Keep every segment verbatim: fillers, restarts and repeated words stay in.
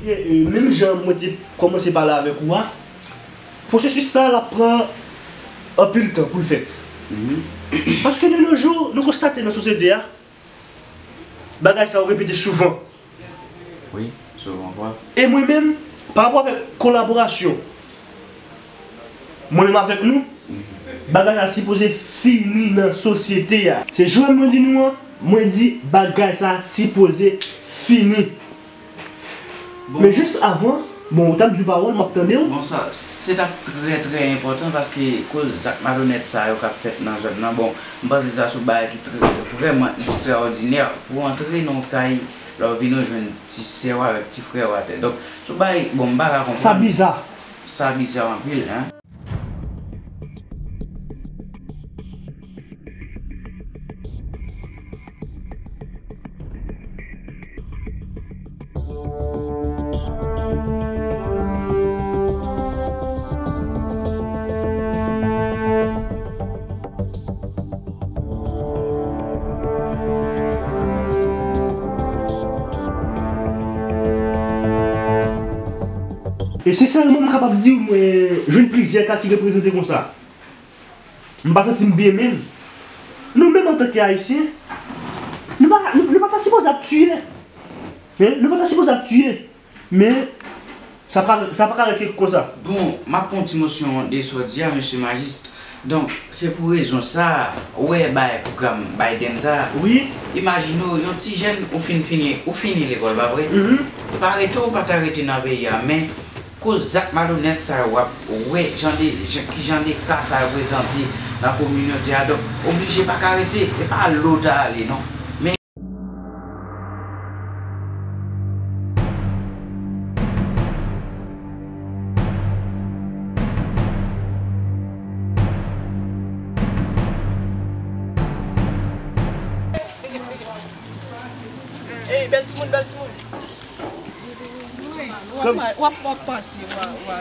E, e, menm jan mwen te kòmanse pale avèk ou a, pwosesis sa a l ap pran anpil tan pou l fèt. Paske de nos jours, nou konstate nan sosyete a, bagay sa yo repete souvan. Wi, souvan vre. E mwen menm, pa rapò avèk kolaborasyon mwen menm avèk nou, bagay sa sipoze fini nan sosyete a. Se jwèt mwen di nou an, mwen di bagay sa sipoze fini. Men jis avan, bon, ou t ap di pawòl, m ap tande w. Bon, sa, se t ap trè, trè enpòtan paske koz zak malonèt sa yo k ap fèt nan zòn nan, bon, m panse sa se yon bagay ki trè, vrèman ekstraòdinè pou antre nan yon kay, lè w vin ou jwenn ti sè w avèk ti frè w atè. Donk, se yon bagay, bon, m pa ka konprann. Sa biza. Sa biza anpil, en. E sensèman, m kapab di w, mwen jwenn plizyè ka ki reprezante konsa. M pa santi m byen menm. Nou menm antanke Ayisyen, nou pa, nou, nou pa ta sipoze ap tiye. Hein? Nou pa ta sipoze ap tiye. Men, sa pa, sa pa ka rete konsa. Bon, m ap pran yon ti mosyon de sa w di a, mesye Majis. Donk, se pou rezon sa a, ou wè bay pwogram Biden sa a. Wi. Imajine w, yon ti jèn, ou fin fini, ou fini lekòl, pa vre? Mhm. Pa rete, ou pa ta rete nan peyi a, men koz zak malonèt sa yo, w ap wè jan de, jan, ki jan de ka sa yo prezante nan kominote a. Donk, oblije pa ka rete, e pa ale w ta ale, non. Men, Ey, bèl timoun, bèl timoun. W ap, w ap, w ap pase, w a, w a.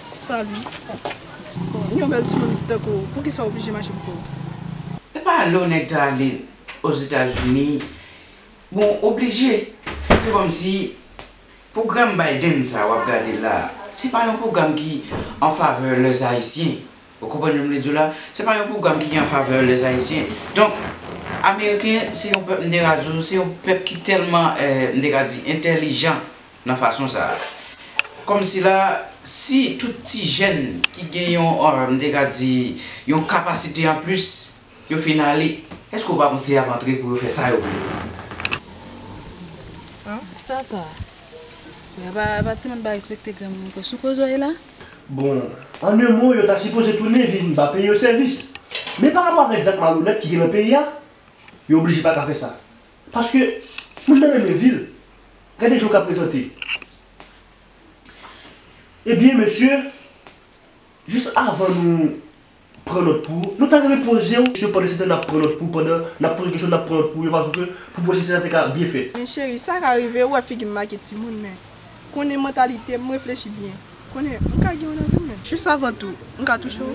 Salut. Yon bèl timoun tankou w, poukisa w oblije mache pou kò w? E pa ale w nèg ta ale Ozetazini. Bon, oblije. Se kòmsi pwogram Biden sa w ap gade la, se pa yon pwogram ki an favè lèzayisyen. Ou konprann jan m vle di w la? Se pa yon pwogram ki an favè lèzayisyen. Donk, ameriken se yon pèp, m te ka di w, se yon pèp ki tèlman, eh, m te ka di, entèlijan nan fason sa a. Kòmsi la, si tout ti jèn ki gen yon, eh, m te ka di, yon kapasite anplis, yo fin ale, èske w pa panse y ap antre pou yo fè sa yo vle? An, sa, sa. Epa, epa timoun pa respekte granmoun ankò. Sou koze w ye la? Bon, an de mo, yo ta sipoze tounen vin ba peyi yo sèvis. Men pa rapò avèk zak malonèt ki gen nan peyi a, yo oblije pa ka fè sa. Paske moun nan renmen vi l. Gade jan w ka prezante. Ebyen, mesye, jis avan nou pran nòt pou ou, nou ta renmen poze w kesyon pandan se tan n ap pran nòt pou ou, pandan n ap poze kesyon, n ap pran nòt pou ou, yon fason ke pou pwosesi sa te ka byen fèt. Men cheri, sa ka rive, ou wè figi m make timoun, men konnen mantalite m, m reflechi byen. Konnen, m ka gen yon nan vi m, men jis avan tou, m ka touche w.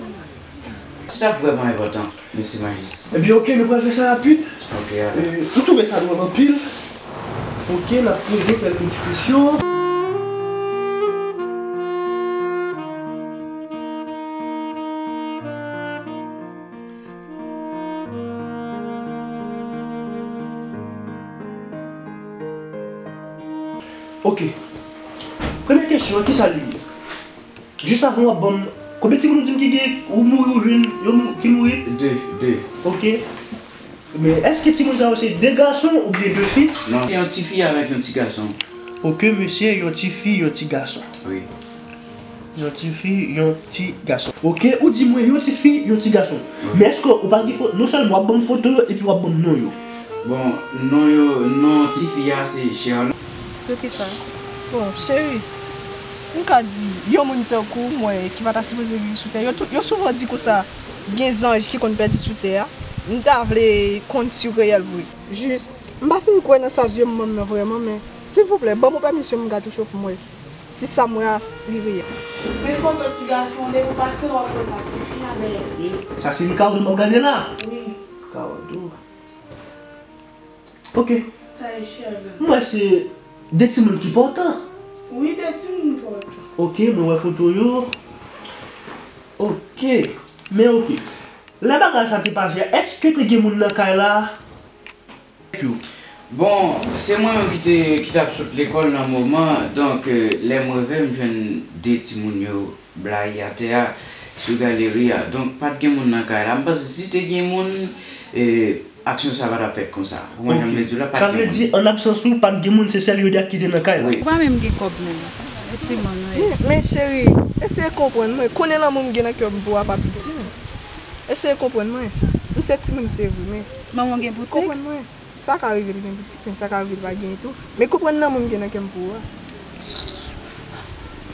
Se t ap vrèman enpòtan, mesye Majis. Ebyen, oke, nou pral fè sa rapid. Oke, ale. E, ou twouve sa dwòl anpil? Oke, n ap poze w kèlke ti kesyon. Oke. Premye kesyon an, kisa li ye? Jis avan w ap ban m, konbyen timoun ou di m ki gen, ou mouri, ou jwenn, yo mou-, ki mouri? De, de. Oke. Men èske timoun sa yo se de gason oubyen de fi? Non, se yon ti fi avèk yon ti gason. Oke, mesye, yon ti fi, yon ti gason. Wi. Yon ti fi, yon ti gason. Oke, ou di mwen yon ti fi, yon ti gason. Wi. Men èske ou pa gen fo-, non sèlman w ap ban m foto yo, epi w ap ban m non yo? Bon, non yo, non ti fi a se Sherna. Poukisa? Bon, cheri, m ka di, yon moun tankou mwen ki pa ta sipoze viv sou tè, yo tou, yo souvan di konsa, gen zanj ki konn pèdi sou tè a. M ta vle konn si w reyèl vre. Jis, m pa fin kwè nan sa zye m ban m nan vrèman, men silvouplè, ban m yon pèmisyon m ka touche w pou m wè si sa m wè a li reyèl. Men foto ti gason an, depi w pase l, w ap wè l pa ti fi a dèyè. Sa se li Cardo m ap gade la? Wi. Cardo. Oke. Sa e chè la. M wè se de timoun ki pòtan. Wi, de timoun pòt. Ok, mwen wè foto yo. Ok, men ok. Lè bagay sa te pase a, èske te gen moun nan kay la? Bon, se mwen menm ki te, ki t ap sot lekòl nan moman, donk, euh, lè m reve, m jwenn de timoun yo blayi atè a, sou galeri a. Donk, pa t gen moun nan kay la. M panse si te gen moun, eh, aksyon sa pa t ap fèt konsa. Ou konprann jan m vle di w la, pa t gen moun. Sa vle di, an absans ou, pa t gen moun, se sèl Yodia ki te nan kay la? Wi. Ou pa menm gen kòb menm. Yon ti mann, wi. Men, men cheri, eseye konprann mwen. Konnen lanmou m gen nan kè m pou w a pa piti, men. Eseye konprann mwen. M se timoun, se vre, men. Manman w gen boutik? Konprann mwen. Sa ka rive li gen boutik, men sa ka rive li pa genyen tou. Men konprann lanmou m gen nan kè m pou ou a.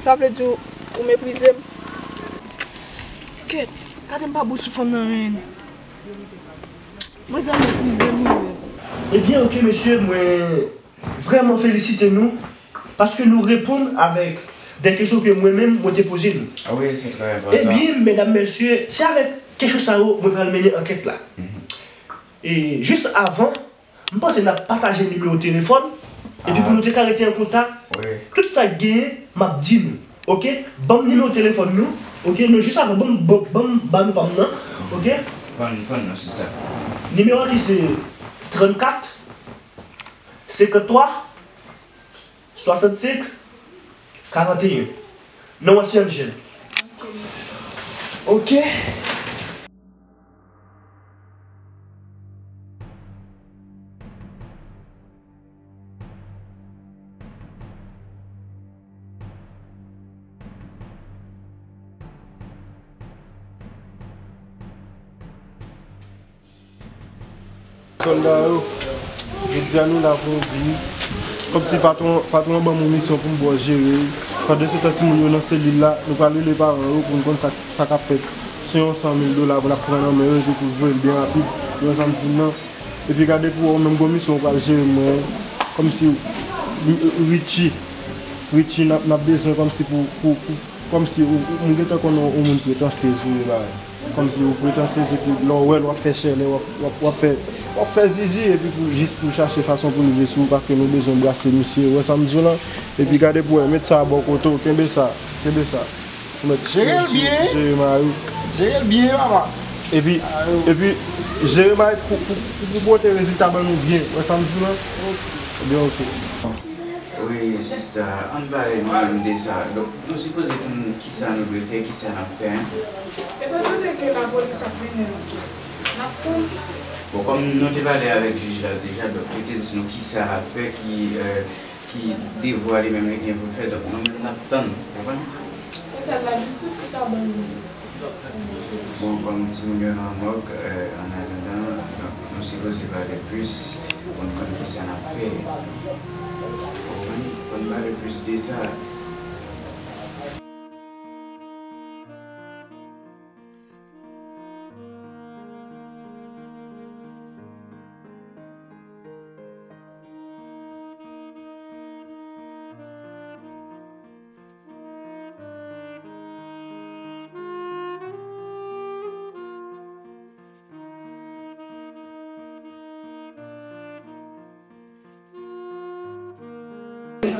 Sa vle di ou, ou meprize m? Kèt, gade m pa bon sou fanm nan, men. Manzè meprize m, wi. Ebyen, ok, mesye, mwen vrèman felisite nou, paske nou reponn avèk de kesyon ke mwen menm, mwen te poze nou. Ah wi, se trè enpòtan. Ebyen, medam, mesye, se avèk kesyon sa yo, mwen pral mennen ankèt la. Mhm. E jis avan, m panse n ap pataje nimewo telefòn, epi pou nou te ka rete an kontak, wi, tout sa k genyen, m ap di nou. Ok? Ban m nimewo telefòn nou. Ok? Non, jis avan, ban m, ban, ban m ba nou pa m nan. Ok? Ban, ban non, sista. Nimewo a ki se trannkat, senkanntwa, swasannsenk, karanteyen. Non an se Angel. Ok. Sòlda yo, jodi a nou la pou nou di, kòmsi patwon, patwon an ban m yon misyon pou m ba w jere. Pandansetan timoun yo nan selil la, nou pral rele paran yo pou n konn sa, sa k ap fèt. Se yon san mil dola pou n ap pran nan men yo epi pou voye l byen rapid. Ou wè sa m di m nan? Epi gade pou wè ou menm gon misyon ou pral jere mwen. Kòmsi Richie, Richie n ap, n ap bezwen kòmsi pou, pou, pou, kòmsi ou, ou, m gentan konnen ou moun pretansyez ou ye la. Kòmsi ou pretansyez epi lè w wè l w ap fè chèlè, w ap, w ap, w ap fè, w ap fè zizi epi pou jis pou chache fason pou rive sou ou paske nou bezwen brase misye. Ou wè sa m di w lan? Epi gade pou wè, met sa bò kote w, kenbe sa, kenbe sa. Ou mèt jere l byen. Jere mari w. Jere l byen, papa. Epi, epi, jere mari pou, pou, pou, pou pote rezilta ban nou byen. Ou wè sa m di w lan? Ebyen, ok. Wi, sista, ann pale nou menm de sa. Donk, nou sipoze konn kisa nou dwe fè, kisa n ap fè, en. Etan done ke lapolis ap mennen ankèt, n ap tann. Bon, kòm nou te pale avèk jij la deja, donk, li te di nou kisa l ap fè, ki, euh, ki devwa li menm li gen pou l fè. Donk, nou menm n ap tann, ou konprann? Se sèl lajistis ki ka ban nou. Bon, kòm timoun yo nan mòg, euh, an atandan, donk, nou sipoze pale plis pou n konn kisa n ap fè. Ou konprann? Fò n pale plis de sa.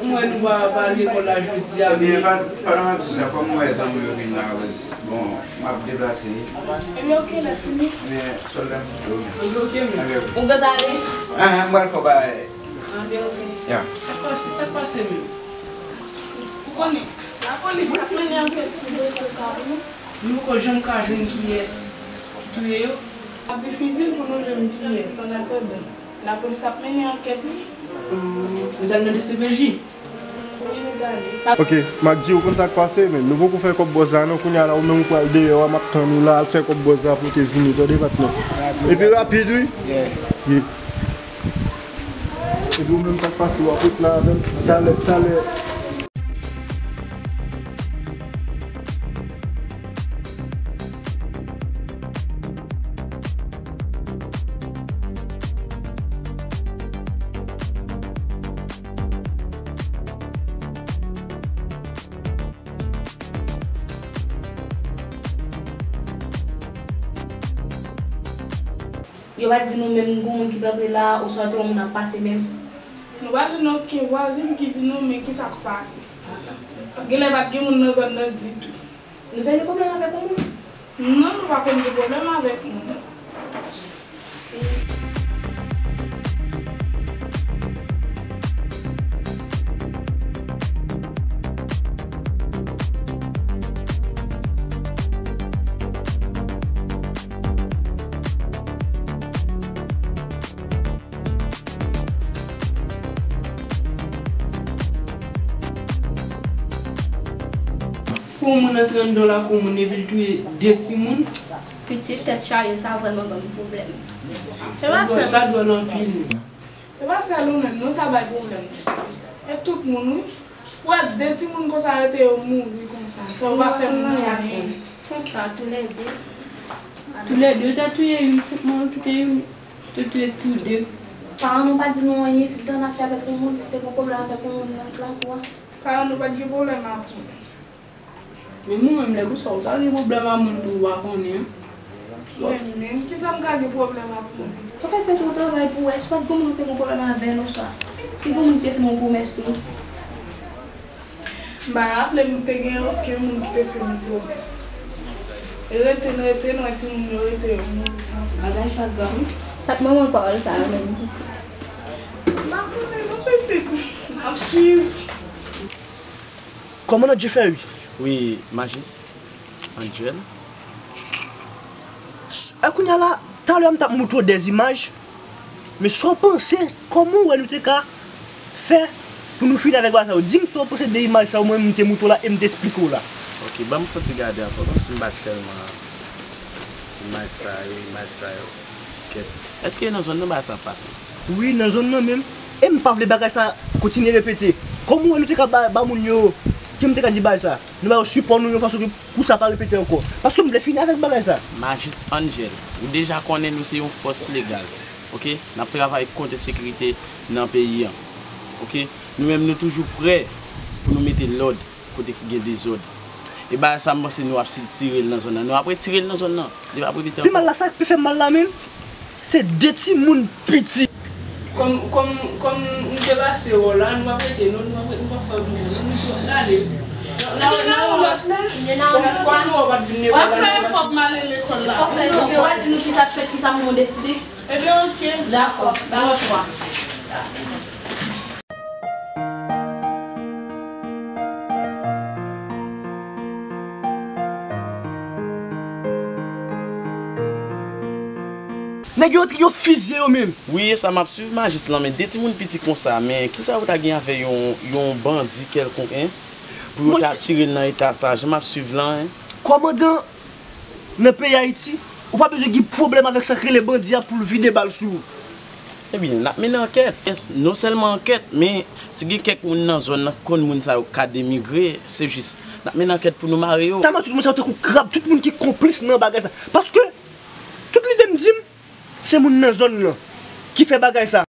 Mwen, nou pa, pa al lekòl la jodi a, ebyen, men pa, pandan m ap di sa, kòm m wè zanmi yo vin la, bon, m ap deplase. Ebyen, ok, lè fini. Men, sòlda m kite w, men. Ok, ok, men. Ebyen, ok. Ou gentan ale? Ah, m pral fè w bagay. Ah, ben, ok. Ya. Sa k pase, sa k pase menm? Ou konnen, lapolis ap mennen ankèt sou dosye sa a, wi. Nou poko janm ka jwenn kiyès ki touye yo. Ap difisil pou nou jwenn kiyès, an atandan. Lapolis ap mennen ankèt, wi. Hmm, nou t al nan D C P J? Wi, nou t ale. Ok, Mac G, ou konn sa k pase, men nou poko fè kòb bòz la, non, kounye a la, ou menm ou pral deyò a, m ap tann ou la, al fè kòb bòz la pou w te vini, tande, patnè? Epi rapid, wi. Yeah. Yeah. Epi ou menm sa k pase, w ap ret la avè m. Talè, talè. Yo pa t di nou menm gon moun ki t antre la, oswa twa moun ap pase menm? Nou pa jwenn okenn vwazen ki di nou men kisa k pase. Genlè pa t gen moun nan zòn nan ditou. Nou te gen pwoblèm avèk yon moun? Non, nou pa konn gen pwoblèm avèk moun. Pou yon moun antre anndan lakou moun epi l touye de timoun. Pitit tèt chaje sa vrèman ban m pwoblèm. Se pa sèl, sa dwòl anpil. Se pa sèl ou menm non sa bay pwoblèm. E tout moun wi. Ou wè de timoun konsa rete yo mouri konsa san yo pa fè moun anyen. Konsa toulède. Toulède yo ta touye youn senpman yo kite youn. Te touye tou de. Paran nou pa di nou anyen si l t ann afè avèk yon moun, si l te gen pwoblèm avèk yon moun nan lakou a. Paran nou pa t gen pwoblèm ak moun. Men mwen menm lè konsa ou ta gen pwoblèm ak moun tou ou pa konnen. Mwen menm kisa m ka gen pwoblèm ak moun? Ou fè tèt ou travay pou wè si pa t gen moun ou te gen pwoblèm avè l oswa si gen moun ki te fè nou yon pwomès tou. M pa raple m te gen okenn moun ki te fè m pwomès. E rete n rete n wè timoun yo rete yo mouri konsa. Bagay sa grav wi. Sa k manman pawòl sa yo menm pitit? M pa konnen non pitit. M ap swiv. Kòmandan Jeffery. Wi, Majis. Angel. S- e kounye a la, talè a m t ap montre w dèzimaj. Men sa w panse, kòman w wè nou te ka fè pou nou fini avèk bagay sa yo? Di m sa w panse de imaj sa yo mwen m te montre w la e m te esplike w la. Ok, ban m fè yon ti gade ankò, kòmsi m pa t tèlman imaj sa yo, imaj sa yo. Kèt. Èske nan zòn nan bagay sa ap pase? Wi, nan zòn nan menm. E m pa vle bagay sa kontinye repete. Kòman w wè nou te ka ba, ba moun yo, ki m te ka di bagay sa? Nou ba yo sipò nou yon fason ke pou sa pa repete ankò. Paske m vle fini avèk bagay sa. Majis Angel, ou deja konnen nou se yon fòs legal. Ok? N ap travay kote sekirite nan peyi an. Ok? Nou menm nou toujou prè pou nou mete lòd kote ki gen dezòd. E bagay sa m panse nou ap sitire l nan zòn nan. Nou ap retire l nan zòn nan. Li p ap repete ankò. Pi mal la, sa k pi fè m mal la menm, se de timoun piti. Kòm, kòm, kòm nou te pase wòl la, nou p ap rete non, nou p ap, nou p ap fè bouyon non, nou p ap ale. N a, n a, n a wè yon lòt lè. N a wè yon lòt fwa. W ap fè efò pou m ale lekòl la. W a di nou kisa k fèt, kisa moun deside. Ebyen, ok. Dakò, dakò. Yon lòt fwa. Nèg yo antre, yo fizye yo menm. Wi, e sa m ap swiv Majis lan, men de timoun piti konsa, men kisa yo ta gen avè yon, yon bandi kèlkonk, en? Pou yo ta tire l nan eta sa, jan m ap swiv lan, en? Kòmandan, nan peyi Ayiti, ou pa bezwen gen pwoblèm avèk sa k rele bandi a pou l vide bal sou ou. Ebyen, n ap mennen ankèt. Yes, non sèlman ankèt, men si gen kèk moun nan zòn nan k konn moun sa yo ka demigre, se jis n ap mennen ankèt pou nou mare yo. Tèlman tout moun sa yo tankou krab, tout moun ki konplis nan bagay sa. Paske tout lide m di m, se moun nan zòn nan ki fè bagay sa.